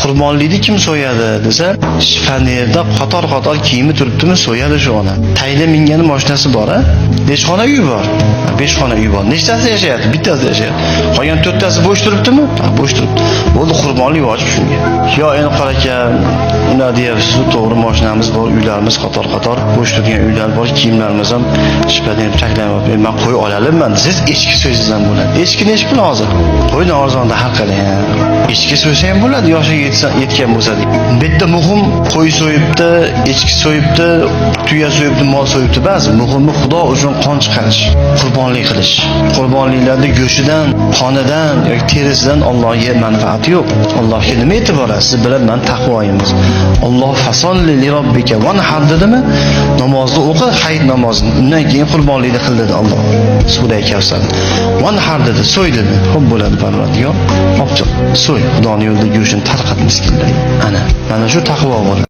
Qurbonlikni kim so'yadi desa, shifonerda qator-qator kiyimi turibdimi, so'yadi shu ona. Tayda mingani mashinasi bor, a? Necha xona uyi bor? 5 xona uyi bor. Nechtasida yashayapti? Bittasida yashayapti. Qolgan to'rttasi bo'sh turibdimi? Ha, bo'sh turibdi. Bo'ldi, qurbonlik vojib shunga. Yo, endi qora aka, ular deyapsiz, to'g'ri, mashinamiz bor, uylarimiz qator-qator, bo'sh turgan uylar bor, kiyimlarimiz ham shifoner taklayapti. Men qo'y olalimman desangiz, echki so'ysangiz ham bo'ladi. Echki nechi pul hozir? Qo'ydan arzonda har qalay. Ha. Echki so'ysa ham bo'ladi, yoshiga yetgan bo'lsa. Bu yerda muhim qo'y so'yibdi, echki so'yibdi, tuya so'yibdi, mol so'yibdi ba'zi. Muhimi Xudo uchun qon chiqarish, qurbonlik qilish. Qurbonliklarni go'shidan, qonidan yoki terisidan Allohga manfaati yo'q. Allohga nima e'tibor? Siz bilan man taqvoyimiz. Alloh fasolli li robbika vanhar dedimi? Namozni o'qi, hayit namozini. Undan keyin qurbonlikni qil dedi Alloh. Sura Kavsar. Vanhar dedi, so'y dedi. Xo'p bo'ladi, Parvardigor. Olib chiq, so'y. Xudoning yo'lida go'shtini tarqat miskinlarga. Ana, mana shu taqvo bo'ladi.